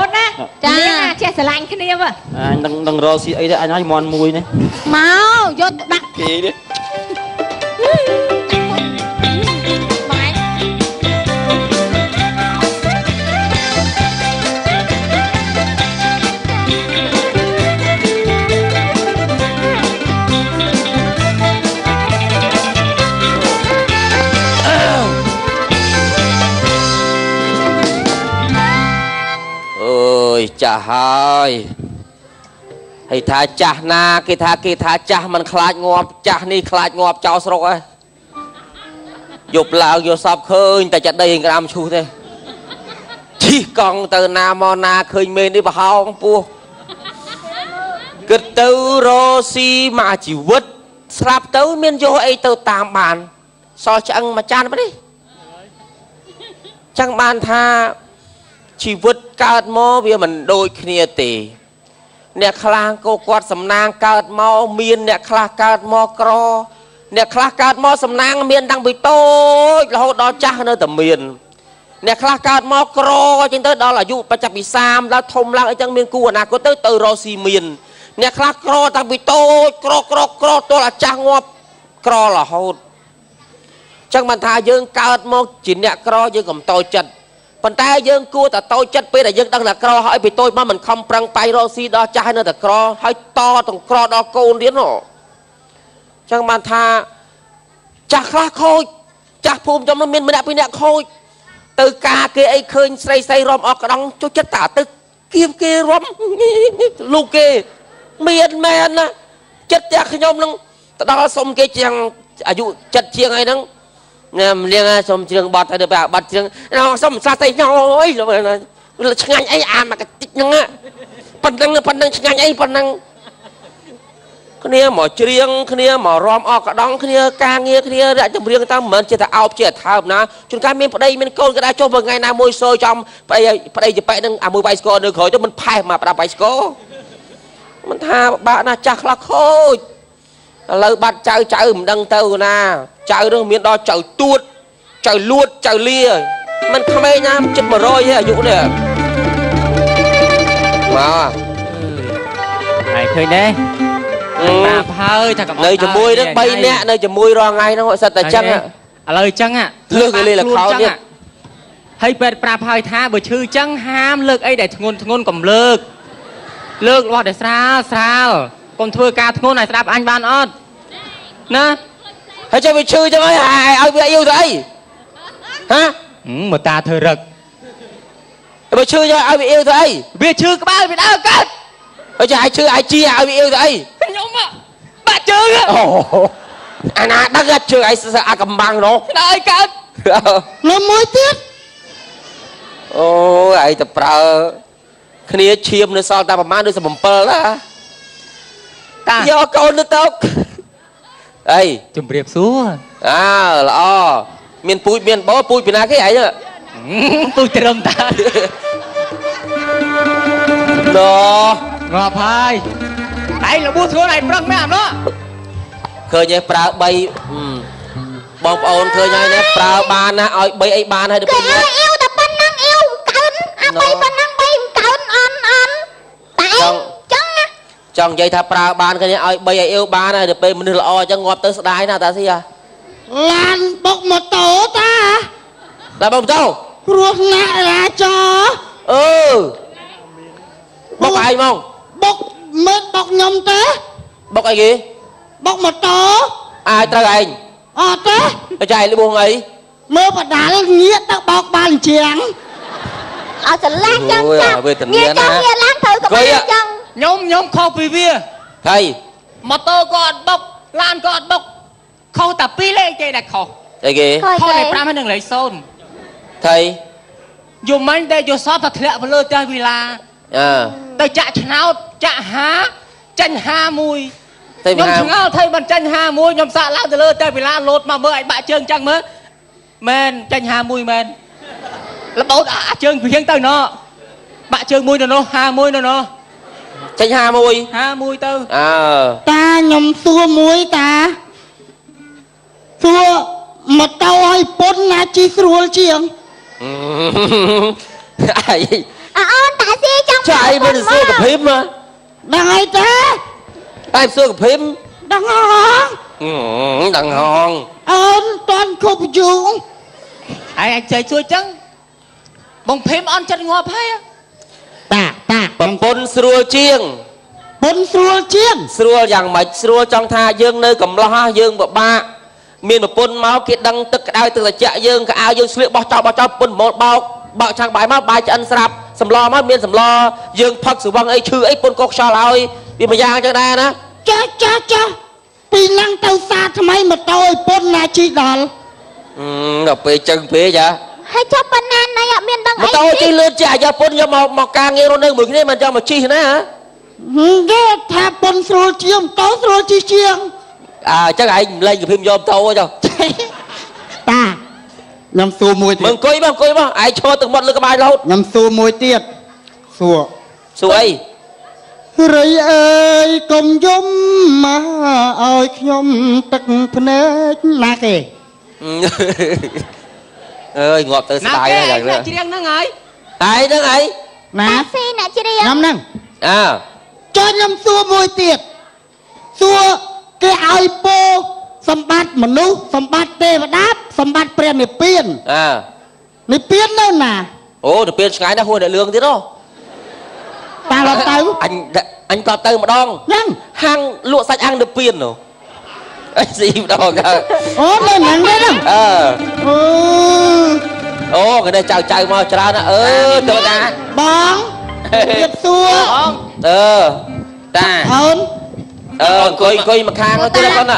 នណាចាចេះស្រឡាញ់គ្នាវ អញនឹងរកស៊ីអីទេអញឲ្យមន់មួយនេះ មកយកដាក់ គេនេះចាស់ហើយហើយថាចាស់ណាគេថាគេថាចាស់មិនខ្លាចងាប់ចាស់នេះខ្លាចងាប់ចោលស្រុកហើយយប់ឡើងយកសពឃើញតែចាដីក្រាមឈូសទេឈិះកង់ទៅណាមកណាឃើញមេនេះប្រហោងពោះគិតទៅរស៊ីមកជីវិតស្រាប់ទៅមានយកអីទៅតាមបានសល់ឆ្អឹងមួយចាននេះចឹងបានថាជីវិតកើតមកវាមិនដូចគ្នាទេអ្នកខ្លះក៏គាត់សំណាងកើតមកមានអ្នកខ្លះកើតមកក្រអ្នកខ្លះកើតមកសំណាងមានតាំងពីតូចរហូតដល់ចាស់នៅតែមានអ្នកខ្លះកើតមកក្រចឹងទៅដល់អាយុបច្ចុប្បន្ន30ដល់ធំឡើងអីចឹងមានគូអនាគតទៅទៅរកស៊ីមានអ្នកខ្លះក្រតាំងពីតូចក្រក្រក្រទល់អាចាស់ងាប់ក្ររហូតចឹងបានថាយើងកើតមកជាអ្នកក្រយើងកុំតូចចិត្តប៉ុន្តែយើងគួរតែតូចចិត្តពេលដែលយើងដឹងថាក្រហើយពីតូចមកមិនខំប្រឹងបាយរកស៊ីដល់ចាស់ហើយនៅតែក្រហើយតទាំងក្រដល់កូនទៀតណចឹងបានថាចាស់ខ្លះខូចចាស់ភូមិខ្ញុំនោះមានម្នាក់ពីរនាក់ខូចទៅការគេអីឃើញស្រីស្រីរំអស់ក្តង់ចូលចិត្តតាទៅគៀមគេរំលោកគេមានមែនណាចិត្តតែខ្ញុំនឹងទៅដល់សុំគេជាងអាយុចិត្តជាងអីហ្នឹងញ៉ាំលៀងសុំជ្រឿងបត់ហើយទៅបាត់ជ្រឿងសុំសាស្ត្រញអើយឆ្ងាញ់អីអាមកតិចហ្នឹងប៉ុណ្ណឹងប៉ុណ្ណឹងឆ្ងាញ់អីប៉ុណ្ណឹងគ្នាមកច្រៀងគ្នាមករំអស់កដងគ្នាការងារគ្នារាក់ចម្រៀងតាមមិនមែនជាតែអោបជាថើបណាជួនកាលមានប្តីមានកូនក៏ដែរចុះមួយថ្ងៃណាមួយសើចំប្តីប្តីជាប៉ែនឹងអាមួយបាយស្គរនៅក្រោយទៅមិនផេះមកប្រាប់បាយស្គរមិនថាបាក់ណាចាស់ខ្លះខូចឥឡូវបាត់ចៅចៅមិនដឹងទៅណាចៅនោះមានដល់ចៅទួតចៅលួតចៅលាមិនក្មេងណាជិត100ទេអាយុនេះមកហើយឃើញទេប្រាប់ហើយថាកំនៅជាមួយនឹង3នាក់នៅជាមួយរាល់ថ្ងៃហ្នឹងសិតតែចឹងឥឡូវចឹងលើកលេលខោទៀតហើយពេទ្យប្រាប់ហើយថាបើឈឺចឹងហាមលើកអីដែលធ្ងន់ធ្ងន់កុំលើកលើករបស់ដែលស្រាលស្រាលកុំធ្វើការធ្ងន់ឲ្យស្ដាប់អញបានអត់ណាហើយចេះវាឈឺចឹងហើយឲ្យវាអ៊ីវទៅអីហ៎មកតាធ្វើរឹកបើឈឺចឹងឲ្យវាអ៊ីវទៅអីវាឈឺក្បាលវាដើរកើតហើយចេះឲ្យឈឺឲ្យជាឲ្យវាអ៊ីវទៅអីខ្ញុំបាក់ជើងអូអាណាដឹងជើងអីអាកំបាំងនោះដើរកើតនៅមួយទៀតអូយឯងទៅប្រើគ្នាឈាមនៅសល់តែប្រហែលដូច7ណាតាយកកូនទៅទៅអីជំរាបសួរអើល្អមានពូជមានបោពូជពីណាគេឯងពូជត្រឹមតាណងាប់ហើយឯងរបួសធ្ងន់ឯងប្រឹងមែនអានោះឃើញឯងប្រើ3បងប្អូនឃើញហើយណាប្រើបានណាឲ្យ3អីបានហើយទៅពេលនេះអ៊ីវតែប៉ុណ្ណឹងអ៊ីវកើនអា3ប៉ុណ្ណឹង3កើនអន់អន់តែចឹងណាចង់និយាយថាប្រើបានឃើញឲ្យ3ឲ្យអ៊ីវបានហើយទៅពេលមនុស្សល្អអញ្ចឹងងាប់ទៅស្ដាយណាតាស៊ីឡានបុកម៉ូតូតាឡានបុកម៉ូតូគ្រោះថ្នាក់ចរាចរណ៍អឺបុកឯងហ្មងបុកមិនបុកខ្ញុំទេបុកអីគេបុកម៉ូតូអាចត្រូវឯងអត់ទេទៅចាយលបួងអីមើលបដាល់ងាកទៅបោកបាល់ជាងឲ្យស្រឡះចឹងចាងាកចឹងងាកឡើងត្រូវក្បាលចឹងខ្ញុំខុសពីវាហើយម៉ូតូក៏អត់បុកឡានក៏អត់បុកខុសតែ2លេខទេដែលខុសអីគេខុសលេខ5ហើយនិងលេខ0ថៃយំមិញដែលយកសពថាធ្លាក់ទៅលើផ្ទះវិឡាអើទៅចាក់ឆ្នោតចាក់5ចាញ់51ខ្ញុំឆ្ងល់ថៃមិនចាញ់51ខ្ញុំសាក់ឡើងទៅលើផ្ទះវិឡាលោតមកមើលឲ្យបាក់ជើងចឹងមើលមែនចាញ់51មែនរបូតអាជើងព្រៀងទៅណបាក់ជើងមួយទៅនោះ51ទៅនោះចាញ់51 51ទៅអើតាខ្ញុំសួរមួយតាសួរម៉ូតូឲ្យពុនណាជិះស្រួលជាង អី អអូនតាស៊ី ចាឯងមិនសួរកភីម ដឹងអីទេ ឯងសួរកភីម ដឹងហង ដឹងហង អូនតាន់គប់យូង ឯងចេះជួយចឹងបងភីមអន់ចិត្តងាប់ហើយ តាតា ប្រពន្ធស្រួលជាង ពុនស្រួលជាង ស្រួលយ៉ាងម៉េចស្រួលចង់ថាយើងនៅកំឡោះយើងពិបាកមានប្រពន្ធមកគេដឹងទឹកក្តៅទឹកត្រជាក់យើងក្អៅយើងស្លៀកបោះចោលបោះចោលពុនប្រមូលបោកបោកឆាំងបាយមកបាយឆ្អិនស្រាប់សម្លមកមានសម្លយើងផឹកស្វឹងអីឈឺអីពុនកុកខ្យល់ឲ្យវាមួយយ៉ាងចឹងដែរណា ចាចាចាពីឡើងទៅសាថ្មីម៉ូតូឲ្យពុនណាជីដល់ ដល់ពេលចឹងពេកចា ហើយចុះប៉ុណ្ណាណៃអត់មានដឹងអី ម៉ូតូជិះលឿនជាអាយ៉ាពុនយកមកមកការងាររស់នៅមួយគ្នាមិនចង់មកជិះណា គេថាពុនស្រួលជាងម៉ូតូស្រួលជិះជាង អើចឹងឯងលេងកភីមយកម៉ូតូចុះ តាខ្ញុំសួរមួយទៀត មើលអង្គុយមកអង្គុយមកឯងឈរទឹកមាត់លើក្បាលរហូត ខ្ញុំសួរមួយទៀតសួរ សួរអី រីអើយកុំយំមកឲ្យខ្ញុំទឹកភ្នែកណាគេ អើយងាប់ទៅស្ដាយហើយយ៉ាងនេះ ច្រៀងហ្នឹងហើយ ហើយហ្នឹងហើយ ណា តាស៊ីអ្នកច្រៀង ខ្ញុំហ្នឹង អើ ចុះខ្ញុំសួរមួយទៀតសួរគេឲ្យពោសម្បត្តិមនុស្សសម្បត្តិទេវតាសម្បត្តិព្រះនិព្វាន អើ និព្វាននៅណា អូនិព្វានឆ្ងាយណាស់ហួរអ្នកលឿងទៀតហ៎ តាឡប់ទៅ អញក៏ទៅម្ដង ហ្នឹង ហាងលក់សាច់អាំងនិព្វាននោះអីស៊ីម្ដងទៅ អូនៅហ្នឹងទេហ្នឹង អើ អូ អូគេនេះចៅចៅមកច្រើនណាអឺទៅតា បងទៀតសួរ បង អឺ តា អូន អឺអង្គុយអង្គុយមកខាងនោះទៀតគាត់ណា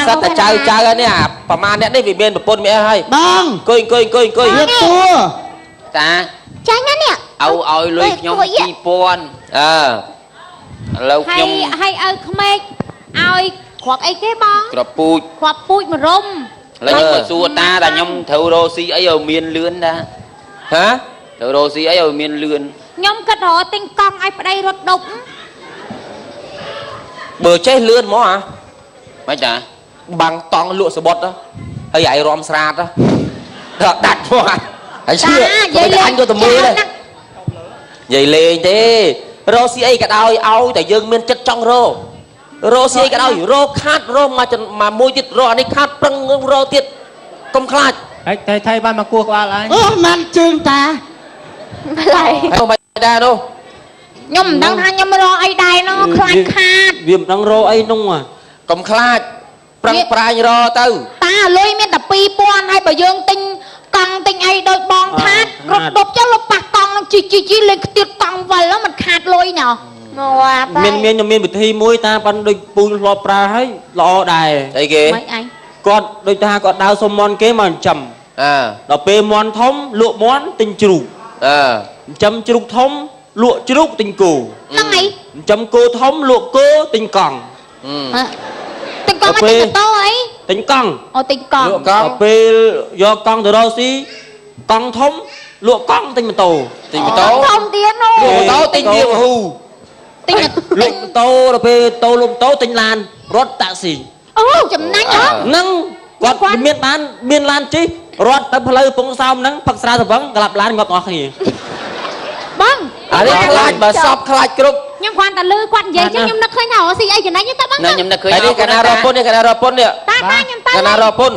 សិតតែចៅចៅនេះអាប្រមាណអ្នកនេះវាមានប្រពន្ធមានអីហើយ បង អង្គុយអង្គុយអង្គុយអង្គុយ ទៀតសួរ តា ចាញ់ណានេះ ឲ្យលុយខ្ញុំ2000 អើ ឥឡូវខ្ញុំ ហើយឲ្យក្មេកឲ្យគ្រាប់អីគេបង គ្រាប់ពូជ គ្រាប់ពូជមរុំ ឥឡូវខ្ញុំមកសួរតាថាខ្ញុំត្រូវរកស៊ីអីឲ្យមានលឿនតា ហា ត្រូវរកស៊ីអីឲ្យមានលឿន ខ្ញុំគិតរកទិញកង់ឲ្យប្តីរត់ដប់ បើចេះលឿនហ្មងហ่ะ មិនតា បាំងតង់លក់សបុតហើយឯងរំស្រាតដល់ដាច់ហ្មងហើយជឿអញក៏ទៅមើលដែរនិយាយលេងទេរកស៊ីអីក៏ដោយឲ្យតែយើងមានចិត្តចង់រករកស៊ីអីក៏ដោយរកខាតរកមកមួយទៀតរកអានេះខាតប្រឹងរកទៀតកុំខ្លាច ហើយថៃថៃបានមកគោះក្បាលឯង អូមិនជើងតា ម្ល៉េះ ហើយមិនដែរនោះ ខ្ញុំមិនដឹងថាខ្ញុំរកអីដែរនោះខ្លាចខាត វាមិនដឹងរកអីនោះ កុំខ្លាចប្រឹងប្រាញរកទៅ តាលុយមានតែ2000ហើយបើយើងទិញកង់ទិញអីដូចបងខាតរត់ដប់ចុះលុបប៉ះកង់នឹងជីជីជីលេងខ្ទៀតកង់វិលមិនខាតលុយណោះងាប់ មានមានខ្ញុំមានវិធីមួយតាប៉ិនដូចពូធ្លាប់ប្រើហើយល្អដែរ អីគេ មិនអញ គាត់ដូចថាគាត់ដើរសុំមន់គេមកចិញ្ចឹម អើ ដល់ពេលមន់ធំលក់មន់ទិញជ្រូក អើ ចិញ្ចឹមជ្រូកធំលក់ជ្រូកទិញគោ ហ្នឹងអី ចិញ្ចឹមគោធំលក់គោទិញកង់ ទិញកង់មកទិញម៉ូតូអី ទិញកង់ អូទិញកង់ លក់កង់ ដល់ពេលយកកង់ទៅរកស៊ីកង់ធំលក់កង់ទិញម៉ូតូ ទិញម៉ូតូ ធំទៀតនោះ លក់ម៉ូតូទិញទៀតហ៊ូ ទិញ លក់ម៉ូតូដល់ពេលតូលក់ម៉ូតូទិញឡានរត់តាក់ស៊ី អូចំណេញហ៎ ហ្នឹងគាត់មានបានមានឡានជិះរត់ទៅផ្លូវពងសោមហ្នឹងផឹកស្រាសវឹងក្លាប់ឡានងាប់ទាំងអស់គ្នា បង អានេះខ្លាចបើសពខ្លាចគ្រប់ ខ្ញុំគ្រាន់តែលឺគាត់និយាយចឹងខ្ញុំនឹកឃើញថារកស៊ីអីចំណេញទៅបង ណាខ្ញុំនឹកឃើញ ហើយនេះកណារពុននេះកណារពុននេះ តាតាខ្ញុំទៅ កណារពុន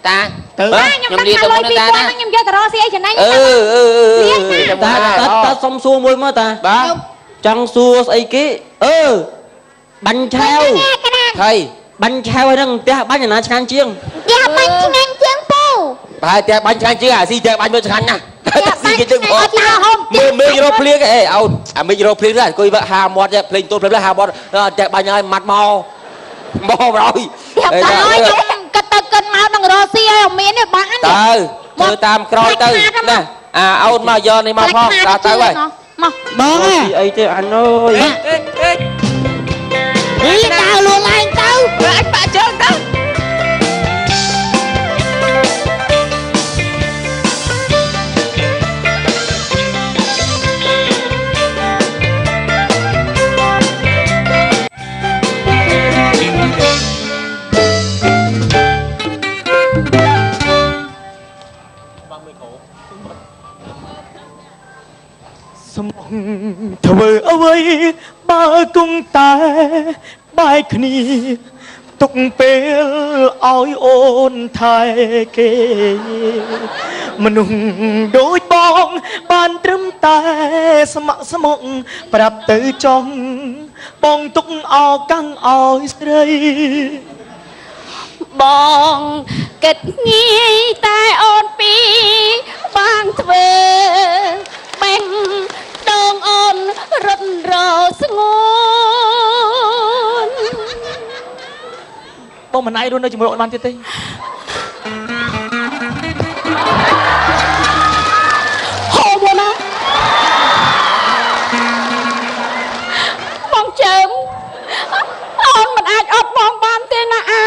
តា ទៅ តាខ្ញុំដឹងថាលុយ2000ខ្ញុំយកទៅរកស៊ីអីចំណេញ អឺអឺអឺ តាតាសុំសួរមួយមើលតា បាទ ចង់សួរស្អីគេអឺបាញ់ឆាវ ថៃ បាញ់ឆាវហ្នឹងផ្ទះបាញ់ណាឆ្ងាញ់ជាង ផ្ទះបាញ់ឆ្ងាញ់ជាងពូ ប្រហែលផ្ទះបាញ់ឆ្ងាញ់ជាងអាស៊ីផ្ទះបាញ់មើលឆ្ងាញ់ណាស់ស៊ីគេជើង អត់តាហូម មើលមេឃរកភ្លៀងអេអូនអាមេឃរកភ្លៀងហ្នឹងអង្គុយហាមាត់ភ្លេងទូភ្លេងហាមាត់ផ្ទះបាញ់ហើយម៉ាត់មកមកប្រយ ផ្ទះបាញ់ខ្ញុំគិតទៅគិតមកនឹងរកស៊ីឲ្យមានទេបាន ទៅធ្វើតាមក្រោយទៅណាអាអូនមកយកនេះមកផងតាទៅហើយ មក បង អីទេអញអើយ អីដើរលួចឯងទៅ អញបាក់ជើងទៅ ស្មោះធ្វើអ្វីបើគង់តែបែកគ្នាទុកពេលឲ្យអូនថែគេមនុស្សដូចបងបានត្រឹមតែស្ម័គ្រស្មោះប្រាប់ទៅចង់បងទុកឱកាសឲ្យស្រី បងគិតងាយតែអូនពីរបានធ្វើបែងដងអូនរត់រស្ងួន បងមិនអាចរស់នៅជាមួយអូនបានទៀតទេ ហូមកណាបងជើមអូនមិនអាចអត់បងបានទេណាអា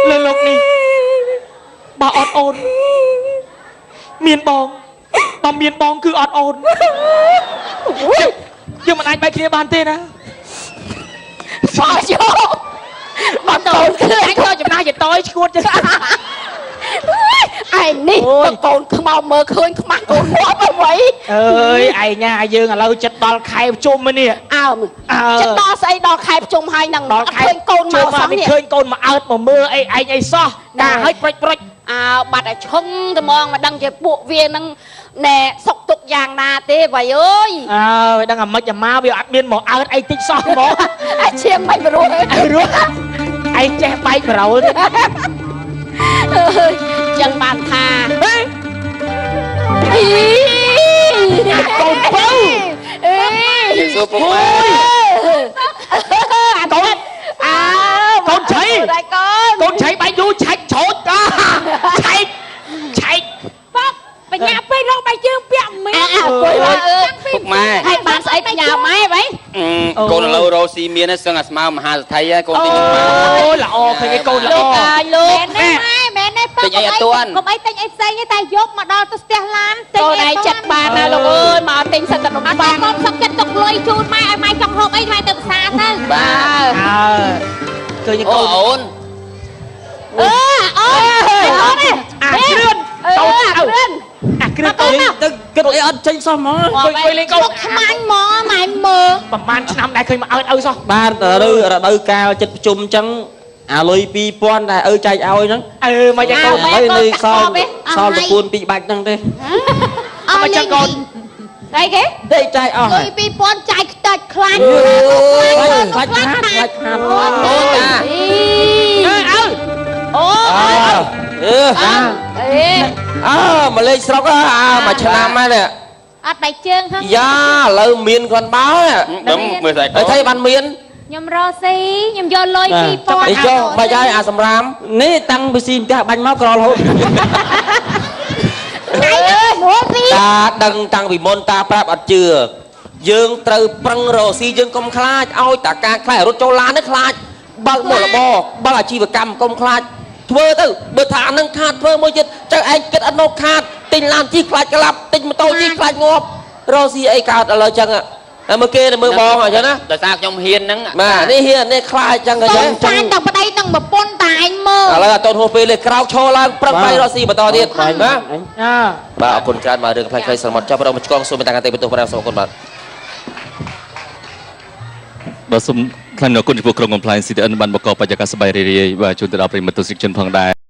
លើលោកនេះបើអត់អូនមានបងបើមានបងគឺអត់អូនយើងមិនអាចបែកគ្នាបានទេណា បោយក បាត់តូនគឺអញក៏ចំណាយចតយឈួតចឹង ឯងនេះតកូនខ្មៅមើលឃើញខ្មាស់កូនងាប់អ្វី អើយឯងញ៉ាយើងឥឡូវចិត្តដល់ខែប្រជុំនេះ អើចិត្តដល់ស្អីដល់ខែប្រជុំហើយនឹង ដល់ខែ ឃើញកូនមកសោះនេះ ឃើញកូនមកអើតមកមើលអីឯងអីសោះតាឲ្យប្រិចប្រិច អើបាត់ឲ្យឈឹងត្មងមិនដឹងជាពួកវានឹងណែសុកទុកយ៉ាងណាទេវ៉ៃអើយ អើយដឹងអាម៉េចអាម៉ាវាអត់មានមកអើតអីតិចសោះហ្មង អាឈៀងមិនរស់ រស់ឯងចេះបែកប្រូល អើយចឹងបានថាអី កូនពៅ អេ សួរពុកម៉ែ កូនអើ កូនឆៃ កូនក ូនឆៃបែកយូរឆែកច្រូតឆែកឆែក ប៉បញ្ញាពេករកបែកជើងពាក់មែនអើគួយអើ ពុកម៉ែ ហើយបានស្អីបញ្ញាម៉ែវ៉ៃ កូនឥឡូវរោស៊ីមានសឹងអាស្មៅមហាសទ្ធិហើយកូនទិញម៉ែ អូល្អឃើញឯកូនល្អ លោកអាយលោក មែន ទេមែនទេប៉ ទិញអីអត់ទាន់ កុំអីទិញអីផ្សេងទេតែយកមកដល់ទៅផ្ទះឡានទិញអីចិត្តបានណាលោកអើយមកទិញសិតតែនំប៉័ងកូនសុកចិត្តទុកលុយជូនម៉ែឲ្យម៉ែចង់ហូបអីម៉ែទៅផ្សារទៅបាទ អើឃើញកូន អូន អឺអូនអូន អាគ្រឿនកូន អាគ្រឿន អាគ្រឿនកូន ទៅគិតអីអត់ចេញសោះហ្មង អង្គុយលេងកូន ខ្មាញ់ហ្មងម៉ែមើល ប្រហែលឆ្នាំដែរឃើញមកអើតឪសោះ បាទរដូវកាលចិត្តប្រជុំអញ្ចឹងអាលុយ2000ដែលឪចែកឲ្យហ្នឹង អឺមកយ៉ាងកូន ហើយនៅសល់សល់ប្រពន្ធពីរបាច់ហ្នឹងទេ អស់ ចឹងកូន អីគេ ទេចែកអស់ លុយ2000ចែកខ្ទេចខ្លាញ់ ខ្លាច់ខាតខ្លាច់ខាត អូតា អើអើ អូ អឺ អេ អើមកលេងស្រុកអើមួយឆ្នាំហើយនេះ អត់បែកជើងហ៎ យ៉ាឥឡូវមានគាត់បោ ដឹងមើលស្អីកូន ហើយថៃបានមាន ខ្ញុំរកស៊ីខ្ញុំយកលុយ2000 អីចុះបាច់ហើយអាសម្រាម នេះតាំងពីស៊ីផ្ទះបាញ់មកក្ររហូត ថ្ងៃនេះមួយពីរ តាដឹងតាំងពីមុនតាប្រាប់អត់ជឿយើងត្រូវប្រឹងរកស៊ីយើងកុំខ្លាចឲ្យតាការខ្លាចរត់ចូលឡាននេះខ្លាចបើកមុខរបរបើកអាជីវកម្មកុំខ្លាចធ្វើទៅបើថាអានឹងខាតធ្វើមួយទៀតចៅឯងគិតអត់មកខាតទិញឡានជិះខ្លាចក្លាប់ទិញម៉ូតូជិះខ្លាចងាប់រកស៊ីអីកើតឥឡូវចឹងតែមើលគេមើលបងអញ្ចឹងណា ដោយសារខ្ញុំហ៊ានហ្នឹង បាទនេះហ៊ាននេះខ្លាចចឹងអញ្ចឹង ចាញ់ទាំងប្តីទាំងប្រពន្ធតែឯងមើល ឥឡូវអត់តូនហួសពេលលេក្រោកឈរឡើងប្រឹងបាយរកស៊ីបន្តទៀតបាទ អើ បាទអរគុណច្រើនបាទរឿងខ្លីៗស្រមត់ចប់រមឆ្កងសូមមេត្តាកន្ទេបន្ទោសប្រាំសូមអរគុណបាទ បាទសូមថ្លែងអំណរគុណចំពោះក្រុម Compliance CTN បានបង្កបរិយាកាសសប្បាយរីករាយបាទជូនទៅដល់ប្រិយមិត្តទស្សនិកជនផងដែរ។